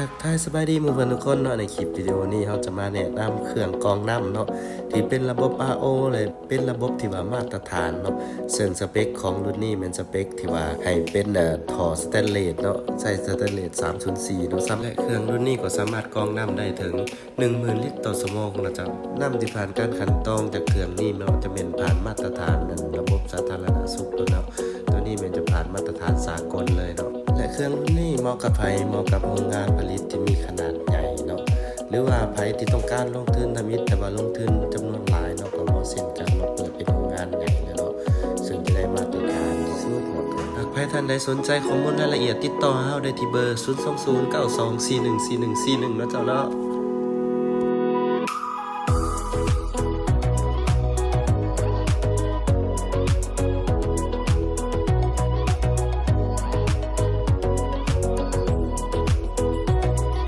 ທັກທາຍສະບາຍດີໝູ່ເພື່ອນທຸກຄົນເນາະ. ໃນຄລິບວິດີໂອນີ້ ເຮົາຈະມາແນະນຳເຄື່ອງກອງນ້ຳເນາະ ທີ່ເປັນລະບົບ ອາໂອ ແລະ ເປັນລະບົບທີ່ວ່າມາດຕະຖານເນາະ. ເຊິ່ງສະເປັກຂອງລຸ້ນນີ້ແມ່ນສະເປັກທີ່ວ່າໃຫ້ເປັນ ເອີ ທໍ່ສະແຕນເລດເນາະ, ໃຊ້ສະແຕນເລດສາມສູນສີ່ເນາະ. ແລະ ເຄື່ອງລຸ້ນນີ້ກໍສາມາດກອງນ້ຳໄດ້ເຖິງ ໜຶ່ງໝື່ນລິດຕໍ່ຊົ່ວໂມງນະເຈົ້າ. ນ້ຳທີ່ຜ່ານການກັ່ນຕອງຈາກເຄື່ອງນີ້ເນາະ ຈະແມ່ນຜ່ານມາດຕະຖານອັນລະບົບສາທາລະນະສຸກໂລດເນາະ. ໂຕນີ້ແມ່ນຈະຜ່ານມາດຕະຖານສາກົນເລີຍເນາະ. ແລະ ເຄື່ອງລຸ້ນນີ້ເໝາະກັບໃຜ? ເໝາະກັບໂຮງງານຜະລິດທີ່ມີຂະໜາດໃຫຍ່ເນາະ ຫຼືວ່າໃຜທີ່ຕ້ອງການລົງທຶນທຳອິດ ແຕ່ວ່າລົງທຶນຈຳນວນຫຼາຍເນາະ ກໍເໝາະເຊັ່ນກັນເນາະ, ເປີດເປັນໂຮງງານໃຫຍ່ເລີຍເນາະ ເຊິ່ງຈະໄດ້ມາດຕະຖານທີ່ສຸດເນາະ. ຫາກໃຜທ່ານໃດສົນໃຈຂໍ້ມູນລາຍລະອຽດ ຕິດຕໍ່ຫາເຮົາໄດ້ທີ່ເບີ ສູນສອງສູນ ເກົ້າສອງສີ່ໜຶ່ງ ສີ່ໜຶ່ງ ສີ່ໜຶ່ງ ເນາະເຈົ້າເນາະ.